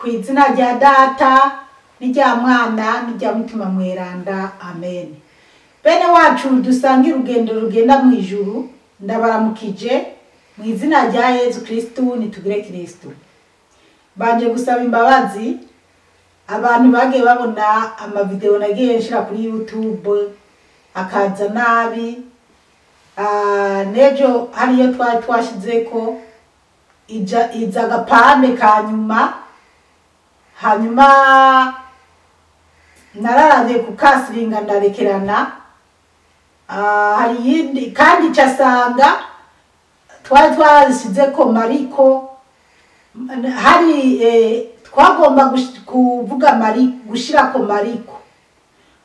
Ku izina rya Data n'irya Mwana n'irya Mutima Mweranda, amen. Bene wacu dusange urugendo rugenda mu ijuru, ndabaramukije mu izina rya Yezu Kristu, nitugire Kristu. Banje gusaba imbabazi abantu bagiye babona amavideo nagiye nshira kuri YouTube akaza nabi. Nejo hariyo twari twashizeko iza agapande ka nyuma, hanyuma nararavye kukasiringa ndarekerana. Hari yindi kandi casanga twari twashizeko Mariko, hari twagomba kuvuga gushirako Mariko,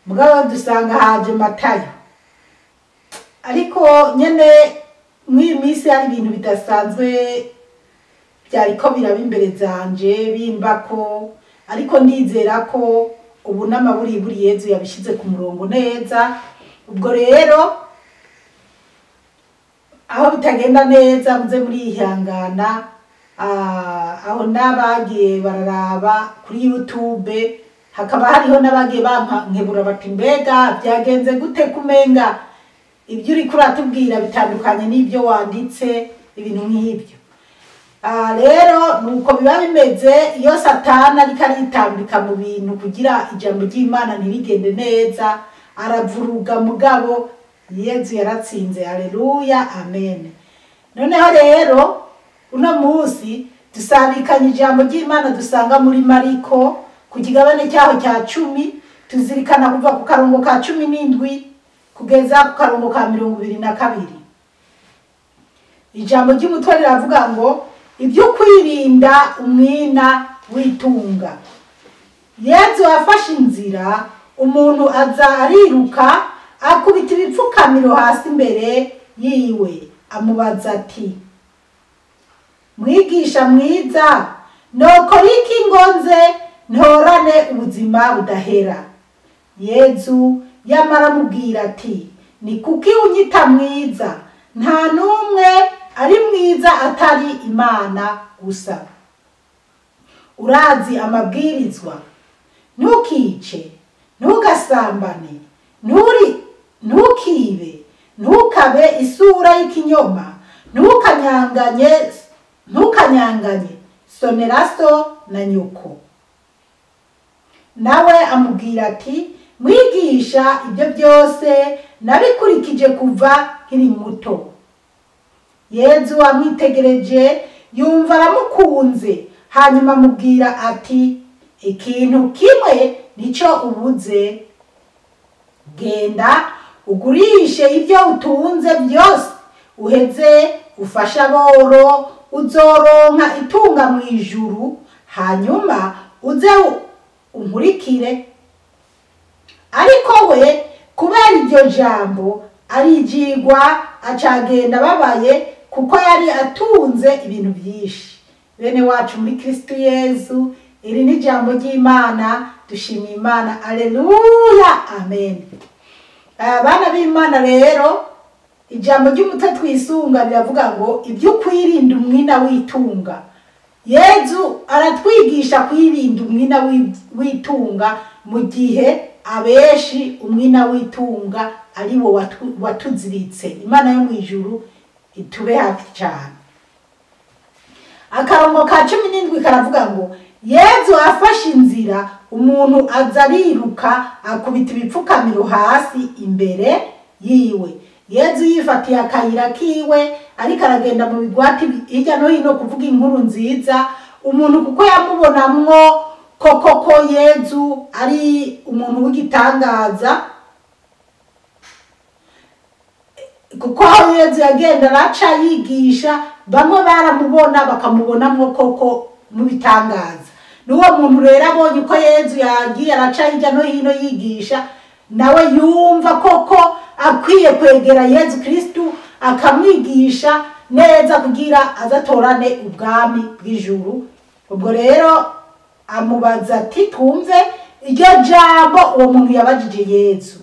mugabo dusanga haje Matayo. Ariko nyene mw'iyi minsi hari ibintu bidasanzwe byariko biraba imbere zanje bimbako, ariko ndizera ko ubu n'amaburiburi Yezu yabishize ku murongo neza. Ubwo rero aho bitagenda neza muze murihangana. Aho n'abagiye bararaba kuri YouTube hakaba hariho n'abagiye bankebura bati mbega byagenze gute kumenga ibyo uriko uratubwira bitandukanye n'ibyo wanditse, ibintu nk'ibyo. Rero nuko biba bimeze iyo Satani ariko aritambika mu bintu kugira ijambo ry'Imana ntirigende neza, aravuruga, mugabo Yezu yaratsinze. Haleluya, amen. Noneho rero uno munsi dusabikanye ijambo ry'Imana dusanga muri Mariko ku kigabane cyaho cya 10, tuzirikana kuva ku karongo ka 17 kugeza ku karongo ka 22. Ijambo ry'umutwe riravuga ngo ibyo kwirinda umwina w'itunga. Yezu afashe inzira, umuntu aza ariruka akubita ibipfukamiro hasi imbere yiwe, amubaza ati mwigisha mwiza, nokora iki ngo nze ntorane ubuzima budahera? Yezu yamara amubwira ati ni kuki unyita mwiza? Nta n'umwe ari mwiza atari Imana gusa. Urazi amabwirizwa: ntukice, ntugasambane, ntukibe, ntukabe isura y'ikinyoma, ntukanyanganye, sonera so na nyoko. Nawe amubwira ati mwigisha, ibyo byose nabikurikije kuva nkiri muto. Yezu amwitegereje yumva aramukunze, hanyuma amubwira ati ikintu kimwe nico ubuze, genda ugurishe ibyo utunze byose uheze ufashe aboro, uzoronka itunga mu ijuru, hanyuma uze unkurikire. Ariko we kubera iryo jambo arijigwa, acagenda babaye, kuko yari atunze ibintu byinshi. Bene wacu muri Kristu Yezu, iri ni jambo ry'Imana, dushimiye Imana. Aleluya, amen. Abana b'Imana rero ijambo ry'umutwe twisunga riravuga ngo ibyo kwirinda umwina w'itunga. Yezu aratwigisha kwirinda umwina w'itunga mu gihe abeshi umwina w'itunga ari wo watuziritse. Imana yo mu ijuru itube hafi cyane. Akarongo ka 17 karavuga ngo Yezu afashe inzira, umuntu aza ariruka akubita ibipfukamiro hasi imbere yiwe. Yezu yifatiye akayira kiwe, ariko aragenda mu bigwati hirya no hino kuvuga inkuru nziza. Umuntu kuko yamubonamwo koko ko Yezu ari umuntu w'igitangaza, kuko aho Yezu yagenda araca yigisha, bamwe baramubona bakamubonamwo koko mu bitangaza. N'uwo muntu rero abonye uko Yezu yagiye araca hirya no hino yigisha, nawe yumva koko akwiye kwegera Yezu Kristu akamwigisha neza kugira azatorane ubwami bw'ijuru. Ubwo rero amubaza ati twumve iryo jambo uwo muntu yabajije Yezu: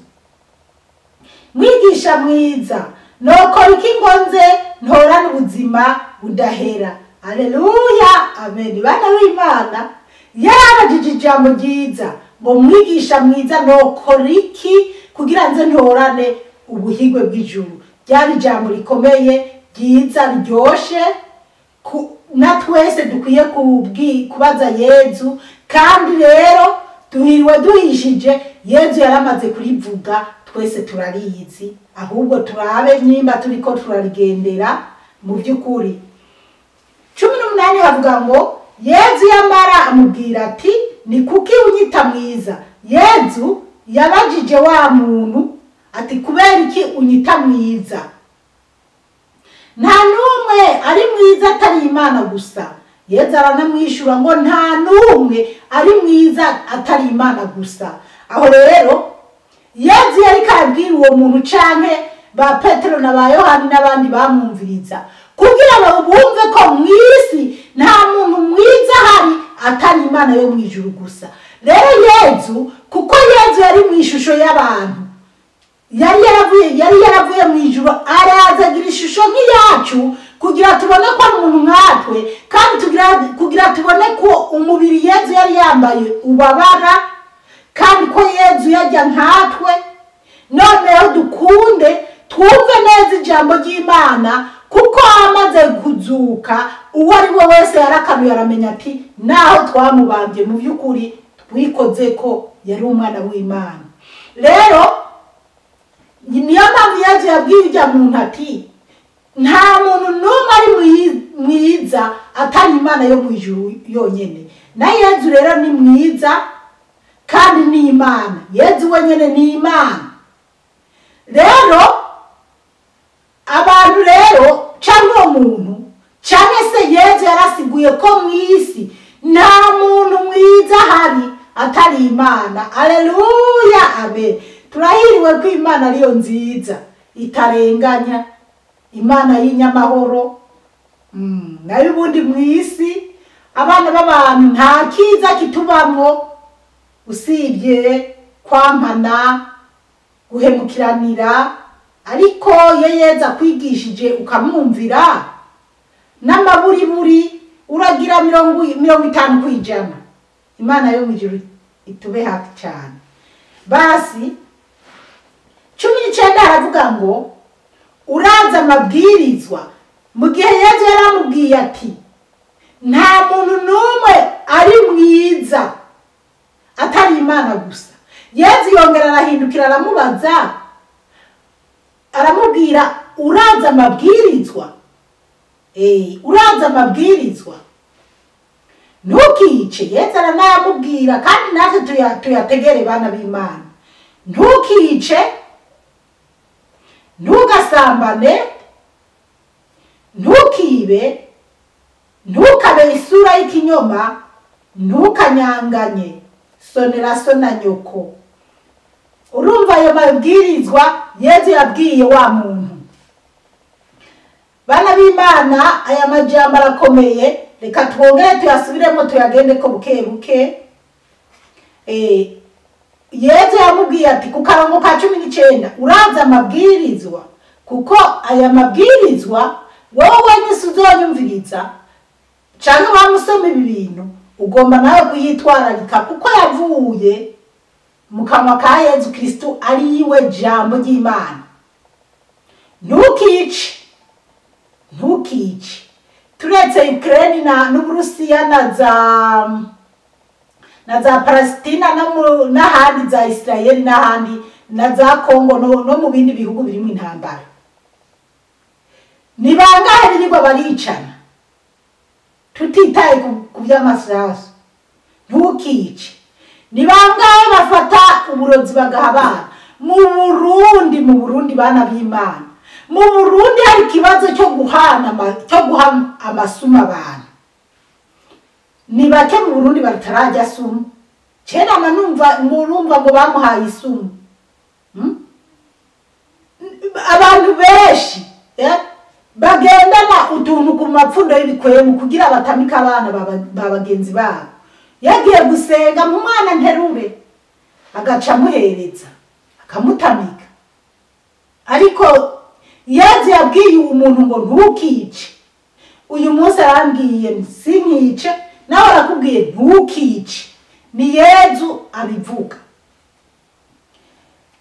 mwigisha mwiza, nokora iki ngo nze ntorane ubuzima budahera? Haleluya, amen. Bana b'Imana, Yarabajije ijambo ryiza ngo mwigisha mwiza nokora iki kugira nze ntorane ubuhigwe bw'ijuru. Ryari ijambo rikomeye ryiza riryoshe, na twese dukwiye kubaza Yezu. Kandi rero duhiriwe duhishije, Yezu yaramaze kurivuga, twese turarizi, ahubwo turabe nyimba turiko turarigendera mu by'ukuri. 18 havuga ngo Yezu yamara amubwira ati ni kuki unyita mwiza? Yezu yabajije wa muntu ati kubera iki unyita mwiza? Nta n'umwe ari mwiza atari Imana gusa. Yezu aranamwishura ngo nta n'umwe ari mwiza atari Imana gusa. Aho rero Yezu yariko arabwira uwo muntu canke ba Petero na ba Yohani n'abandi bamwumviriza, kugira ngo bumve ko mw'isi nta muntu mwiza ahari atari Imana yo mw'ijuru gusa. Rero Yezu, kuko Yezu yari mw'ishusho y'abantu, yari yaravuye mw'ijuru araza agira ishusho nk'iyacu kugira tubone ko ari umuntu nkatwe, kandi kugira tubone ko umubiri Yezu yari yambaye ubabara, kandi ko Yezu yajya nkatwe. Noneho dukunde twumve neza ijambo ry'Imana, kuko amaze kuzuka uwo ari we wese yarakanuye aramenya ati naho twamubambye mu by'ukuri twikoze ko yari umwana w'Imana. Rero niyo mpamvu Yezu yabwiye ujya muntu ati nta muntu n'umwe ari mwiza atari Imana yo mu ijuru yonyene. Na Yezu rero ni mwiza kandi ni Imana. Yezu wenyene ni Imana. Rero abantu rero cyangwa umuntu cyangwa se Yezu yarasiguye ko mw'isi nta muntu mwiza ahari atari Imana. Aleluya, amen. Turahiriwe ko Imana ariyo nziza itarenganya, Imana y'inyamahoro. Nayo ubundi mw'isi abana b'abantu nta kiza kitubamwo usibye kwampana, guhemukiranira. Ariko iyo Yezu akwigishije ukamwumvira n'amaburiburi uragira 50%. Imana yo mw'ijuru itube hafi cyane. Basi 19 haravuga ngo uraza amabwirizwa. Mu gihe Yezu yaramubwiye ati nta muntu n'umwe ari mwiza atari Imana gusa, Yezu yongera arahindukira aramubaza, aramubwira uraza amabwirizwa? Uraza amabwirizwa? Ntukice. Yezu aranayamubwira, kandi natwe tuyategere bana b'Imana. Ntukice, ntugasambane, ntukibe, ntukabe isura y'ikinyoma, ntukanyanganye, sonera so na nyoko. Urumva ayo mabwirizwa Yezu yabwiye wa muntu. Bana b'Imana, aya majambo arakomeye, reka twongere tuyasubiremo tuyagende ko buke buke. Yezu yamubwiye ati ku karongo ka 19 uraza amabwirizwa, kuko aya mabwirizwa wowe wenyine uzonyumviriza canke wamusoma ibi bintu ugomba nawe kuyitwararika, kuko yavuye mu kanwa ka Yezu Kristo ari iwe jambo ry'Imana. Ntukice, ntukice. Turetse Ukraine na n'Uburusiya na za Palestina n'ahandi za Israel n'ahandi na za Congo no mu bindi bihugu birimo intambara, ni bangahe birirwa baricana tutitaye ku by'amasasu? Ntukice. Ni bangahe bafata uburozi bagaha abana? Mu Burundi bana b'Imana, mu Burundi hari ikibazo cyo guhana, cyo guha amasumu abantu. Ni bake mu Burundi batarajya sumu. Kera numva murumva ngo bamuhaye isumu. Abantu benshi bagendana utuntu ku mapfundo y'ibikwemu kugira batamika abana ba bagenzi babo. Yagiye gusenga mu mwana nterure agaca amuhereza akamutamika. Ariko Yezu yabwiye umuntu ngo ntukice. Uyu munsi arambwiye sinkice, Nawe arakubwiye ntukice. Ni Yezu abivuga.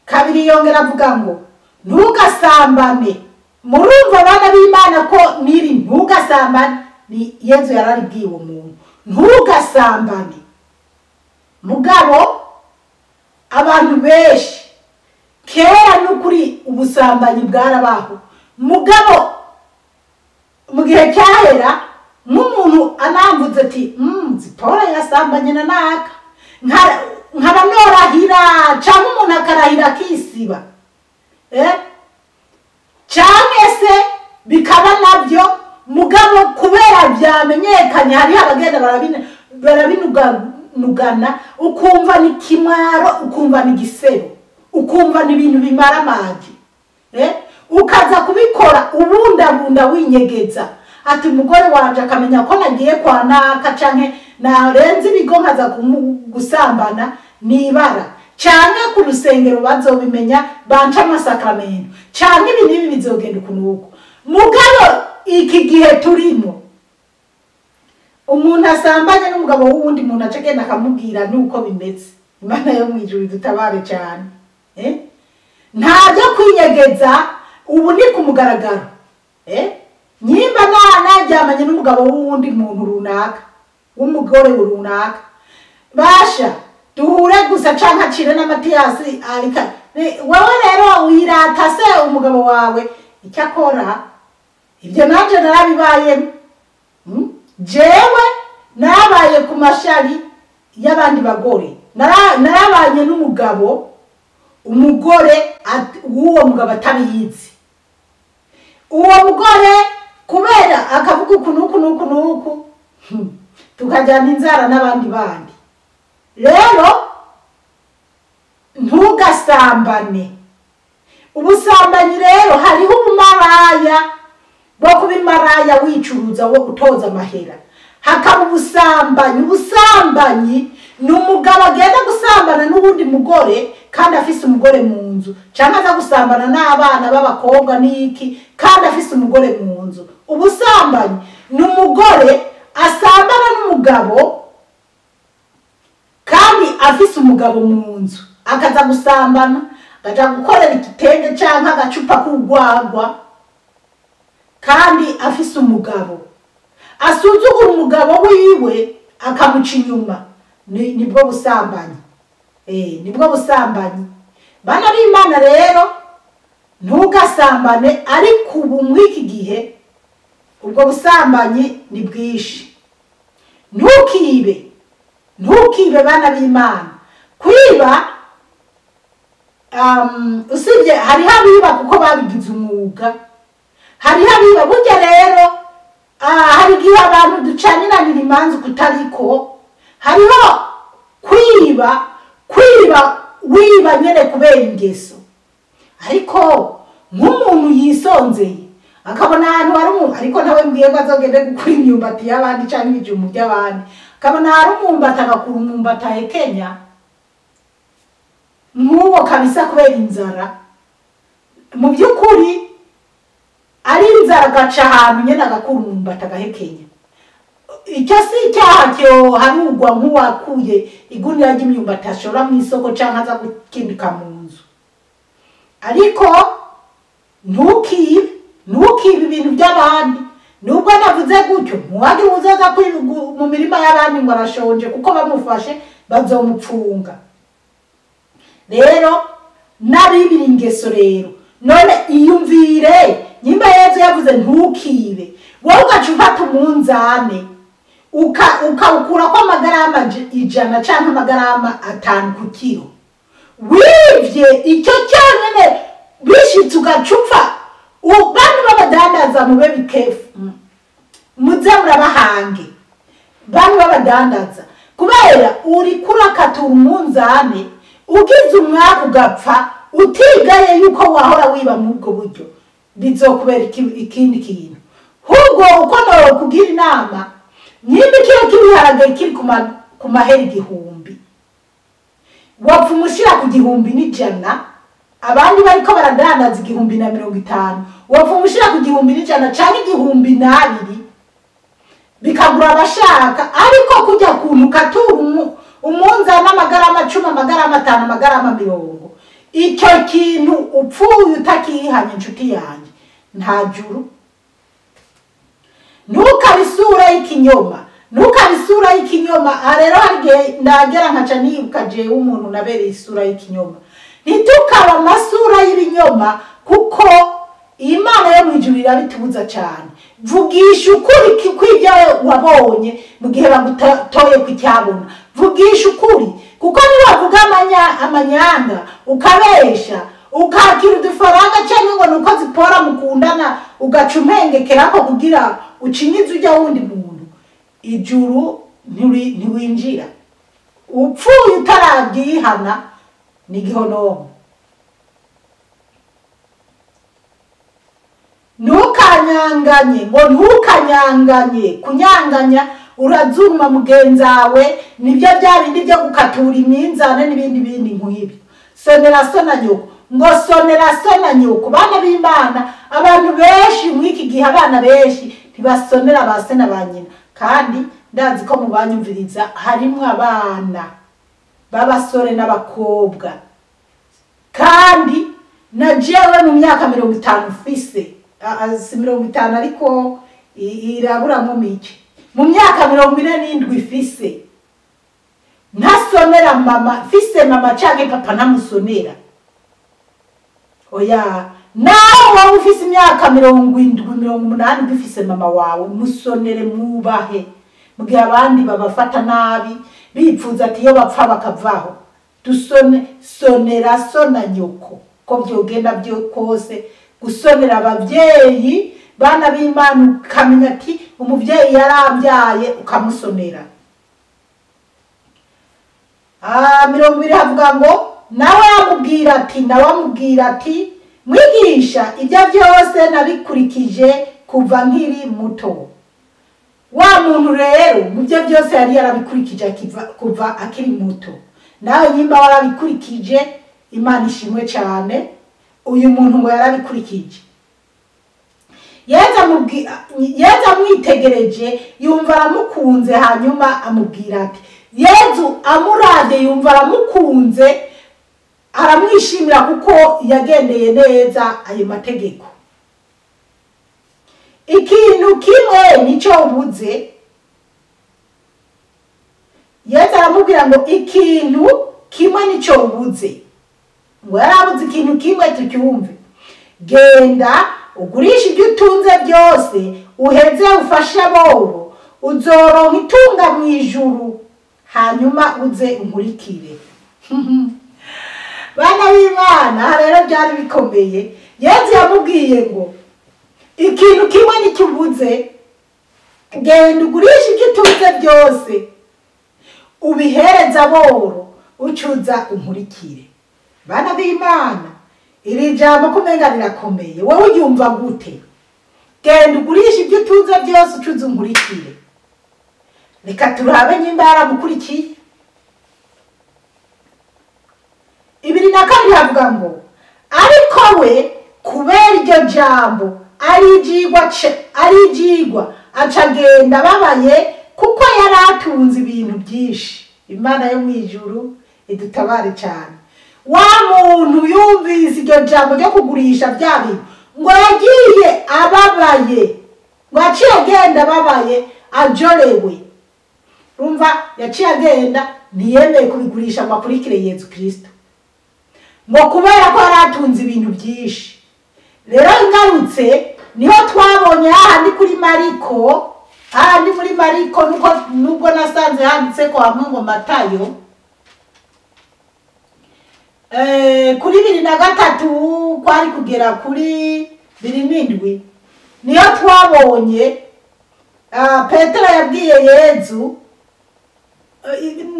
Kabiri yongera avuga ngo ntugasambane. Murumva abana b'Imana ko niri ntugasambane, ni Yezu yararibwiye uwo muntu ntugasambane. Mugabo abantu benshi kera n'ukuri ubusambanyi bwarabaho. Mugabo mu gihe cyahera nk'umuntu anamvuze ati Zipora yasambanye na naka, nkaba norahira, cyangwa umuntu akarahira akisiba, cyangwa se bikaba nabyo. Mugabo kubera byamenyekanye hariho abagenda barabinugana, ukumva ni kimwaro, ukumva ni gisebo, ukumva ni ibintu bimara amagi, ukaza kubikora ubundabunda winyegeza. Ati umugore wanje akamenya ko nagiye kwa naka canke narenze ibigo nkaza gusambana nibara, canke ku rusengero bazobimenya banca amasakramento, canke ibi n'ibi bizogenda ukuntu uko. Mugabo iki gihe turimo umuntu asambanye n'umugabo w'uwundi muntu aca agenda akamubwira nuko bimeze. Imana yo mu ijuru idutabare cyane. Nta byo kwinyegeza, ubu ni ku mugaragaro. Nyimba naryamanye n'umugabo w'uwundi muntu runaka, w'umugore runaka, basha duhure gusa canke acire na Matiyasi arika. Wewe rero wirata se umugabo wawe icyakora ibyo nanje narabibayemo. Jewe narabaye ku mashari y'abandi bagore, narabanye n'umugabo, umugore w'uwo mugabo atabizi. Uwo mugore kubera akavuga uku n'uku n'uku n'uku, tukajyana inzara n'abandi bandi. Rero ntugasambane. Ubusambanyi rero hariho ubumaraya bwo kuba imaraya wicuruza wo utoza amahera, hakaba ubusambanyi. Ubusambanyi ni umugabo agenda gusambana n'uwundi mugore kandi afise umugore mu nzu, cyangwa aza gusambana n'abana b'abakobwa n'iki kandi afise umugore mu nzu. Ubusambanyi ni umugore asambana n'umugabo kandi afise umugabo mu nzu, akaza gusambana, akaja gukorera igitenge canke agacupa k'urwagwa kandi afise umugabo. Asuzugura umugabo wiwe akamuca inyuma. Nibwo busambanyi. Nibwo busambanyi. Bana b'Imana rero ntugasambane, ariko ubu mw'iki gihe ubwo busambanyi ni bwinshi. Ntukibe, ntukibe bana b'Imana. Kwiba usibye hariho abiba kuko babigize umwuga, hariho abiba burya rero hari igihe abantu ducaniranira imanza kutariko. Hariho kwiba, kwiba wiba nyene kubera ingeso. Ariko nk'umuntu yisonzeye akabona ahantu hari umuntu, ariko nawe mbwiye ko azogende gukura imyumbati y'abandi canke ibijumbu by'abandi, akabona hari umwumbati agakura umwumbati ahekenya nk'uwo kabisa kubera inzara. Mu by'ukuri ari inzara agaca ahantu nyene agakura umwumbati agahekenya. Icyo si icyaha cyo harugwa nk'uwakuye igunira ry'imyumbati ashora mu isoko canke aza gukindika mu nzu. Ariko ntukibe, ntukibe ibintu by'abandi. Nubwo navuze gutyo, ntiwagire uwuzoza mu mirima y'abandi ngo arashonje, kuko bamufashe bazomupfunga. Rero n'abibira ingeso rero none iyumvire, nyimba Yezu yavuze ntukibe, wowe ugaca ufata umunzane ukawukurako amagarama 100 canke amagarama 5 ku kiro, wivye icyo cyonyene bishitse ugacupfa. Bantu b'abadandaza mube bikefu, muze murabahange bantu b'abadandaza, kubera uri kurakatura umunzane ugize umwaka ugapfa utigaye yuko wahora wiba mu ubwo buryo, bizokubera ikindi kintu. Ahubwo uko nokugira inama, nyimba ikiro k'ibiharage kiri ku mahera 1000, wapfa umushira ku 1100, abandi bariko baradandaza 1050, wapfa umushira ku 1100 canke 1002, bikagura abashaka, ariko kujya kuntu katura umunzani amagarama 10, amagarama 5, amagarama 20, icyo kintu upfuye utakihanye inshuti yanjye nta juru. Ntukabe isura y'ikinyoma, ntukabe isura y'ikinyoma. Aha rero hari igihe ndagera nkaca nibuka jewe umuntu nabereye isura y'ikinyoma. Ntitukaba amasura y'ibinyoma, kuko Imana yo mu ijuru irabitubuza cyane. Vugisha ukuri kw'ibyo wabonye mu gihe bagutoye ku cyabona. Vugisha ukuri, kuko niwavuga amanyanga ukabesha ukakira udufaranga cyangwa ngo nuko zipora mukundana ugaca umpengekerako kugira ucinyize ujya wundi muntu, ijuru ntiwinjira. Upfuye utarabyihana ni gihonomo. Ntukanyanganye, ngo ntukanyanganye. Kunyanganya urazuma mugenzawe, nibyo bya bindi byo gukatura iminzane n'ibindi bindi nk'ibyo. Sonera so na nyoko, ngo sonera so na nyoko. Bana b'Imana, abantu benshi mw'iki gihe, abana benshi ntibasonera ba se na ba nyina. Kandi ndazi ko mu banyumviriza harimwo abana b'abasore n'abakobwa. Kandi na jewe mu myaka 50 mfise, si 50 ariko iraburamwo mike, mu myaka 47 mfise ntasonera mama, mfise mama canke papa ntamusonera. Oya, nawe wowe ufise imyaka 70, 80 ugifise mama wawe, musonere, mwubahe. Mu gihe abandi babafata nabi bipfuza ati iyo bapfa bakavaho, dusone sonera so na nyoko. Ko byogenda byo kose, gusonera abavyeyi bana b'Imana, ukamenya ati umuvyeyi yarambyaye, ukamusonera. 20 havuga ngo nawe amubwira ati, nawe amubwira ati mwigisha, ibyo byose nabikurikije kuva nkiri muto. Wa muntu rero mu byo byose yari yarabikurikije kuva akiri muto. Nawe nyimba warabikurikije, Imana ishimwe cyane. Uyu muntu ngo yarabikurikije. Yezu amwitegereje yumva aramukunze, hanyuma amubwira ati, Yezu amuravye yumva aramukunze, aramwishimira kuko yagendeye neza ayo mategeko. Ikintu kimwe nico ubuze. Yezu aramubwira ngo ikintu kimwe nico ubuze. Ngo yarabuze ikintu kimwe, tucyumve. Genda ugurishe ibyo utunze byose, uheze ufashe aboro, uzoronka itunga mu ijuru, hanyuma uze unkurikire. Bana b'Imana, rero byari bikomeye. Yezu yamubwiye ngo ikintu kimwe nikibuze, genda ugurishe ibyo utunze byose, ubihereze aboro, ucuza unkurikire. Bana b'Imana, iri jambo kumenga rirakomeye. Wowe uryumva gute? Genda ugurishe ibyo utunze byose, ucuza unkurikire. Reka turabe nyimba yaramukurikiye. 22 havuga ngo ariko we kubera iryo jambo arijigwa acagenda ababaye, kuko yari atunze ibintu byinshi. Imana yo mu ijuru idutabare cyane. Wa muntu yumvise iryo jambo ryo kugurisha bya bintu, ngo yagiye ababaye, ngo yaciye agenda ababaye ajorewe. Urumva yaciye agenda ntiyemeye kubigurisha ngo akurikire Yezu Kristo, ngo kubera ko yari atunze ibintu byinshi. Rero ngarutse niho twabonye hahandi kuri Mariko, hahandi muri Mariko, nubwo nasanze handitse ko hamwe ngo Matayo, kuri 23 kwari kugera kuri 27, niyo twabonye Petero yabwiye Yezu,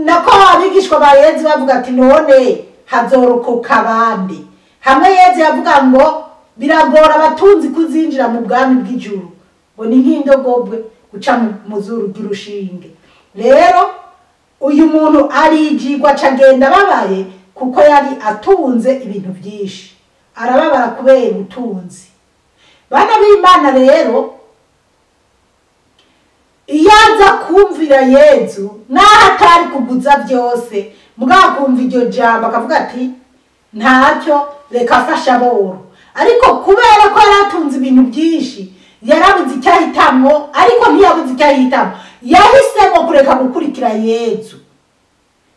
nako abigishwa ba Yezu bavuga ati none hazorokoka abandi. Hamwe Yezu yavuga ngo biragora abatunzi kuzinjira mu bwami bw'ijuru, ngo ni nk'indogobwe guca mu zuru ry'urushinge. Rero uyu muntu arijigwa acagenda ababaye, kuko yari atunze ibintu byinshi, arababara kubera ubutunzi. Bana b'Imana rero, Iyo aza kumvira Yezu naho atari kuguza byose, mugabo akumva iryo jambo akavuga ati ntacyo, reka afashe aboro. Ariko kubera ko yari atunze ibintu byinshi, yarabuze icyo ahitamwo, ariko ntiyabuze icyo ahitamwo, yahisemo kureka gukurikira Yezu.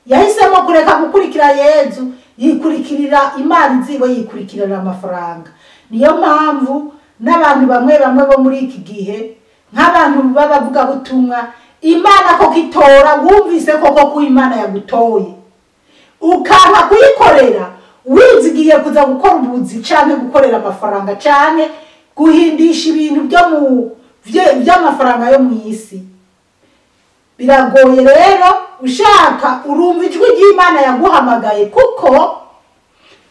Yahisemo kureka gukurikira Yezu, yikurikirira imana ziwe, yikurikirira amafaranga. Niyo mpamvu n'abantu bamwe bamwe bo muri iki gihe, nk'abantu b'abavugabutumwa, Imana koko itora, wumvise koko ko Imana yagutoye, ukanka kuyikorera, wizigiye kuza gukora ubuzi canke gukorera amafaranga canke guhindisha ibintu by'amafaranga yo mu isi. Biragoye rero, ushaka urumva ijwi ry'Imana yaguhamagaye, kuko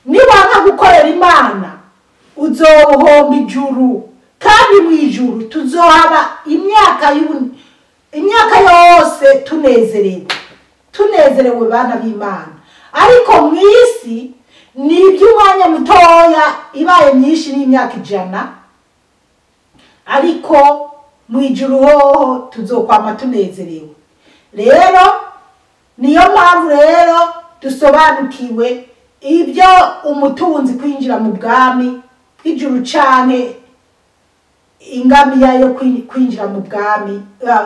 niwanka gukorera Imana uzohomba ijuru, kandi mu ijuru tuzohaba imyaka yose tunezerewe, tunezerewe bana b'Imana. Ariko mu isi ni iby'umwanya mutoya, ibaye myinshi n'imyaka 100, ariko mu ijuru hoho tuzokwama tunezerewe. Rero niyo mpamvu rero dusobanukiwe ibyo umutunzi kwinjira mu bwami bw'ijuru canke ingamiya yo kwinjira mu bwami,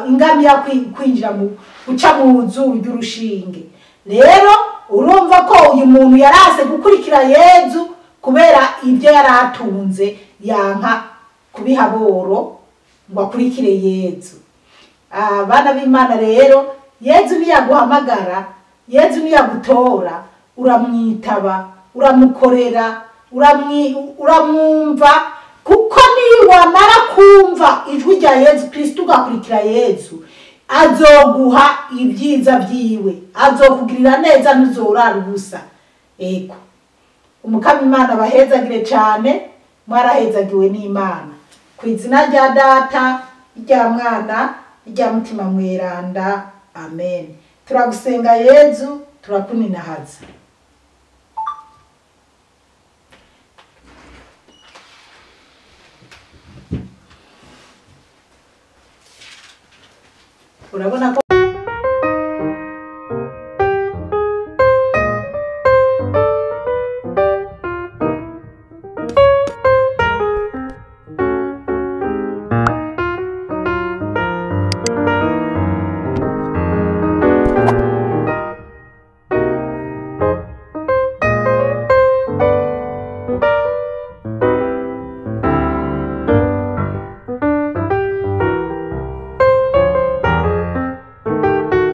ingamiya kwinjira mu guca mu zuru ry'urushinge. Rero urumva ko uyu muntu yarase gukurikira Yezu kubera ibyo yaratunze, yanka kubiha boro ngo akurikire Yezu. Abana b'Imana rero, Yezu niyaguhamagara, Yezu niyagutora, uramwitaba, uramukorera, uramwumva, kuko niwamara kumva ijwi rya Yezu Kristo ugakurikira Yezu, azoguha ibyiza byiwe, azokugirira neza, ntuzorara ubusa. Ego, Umukama Imana abahezagire cyane, mwarahezagiwe n'Imana. Ku izina rya Data, irya Mwana, irya Mutima Mweranda, amen. Turagusenga Yezu, turakuninahaza. Urabona ko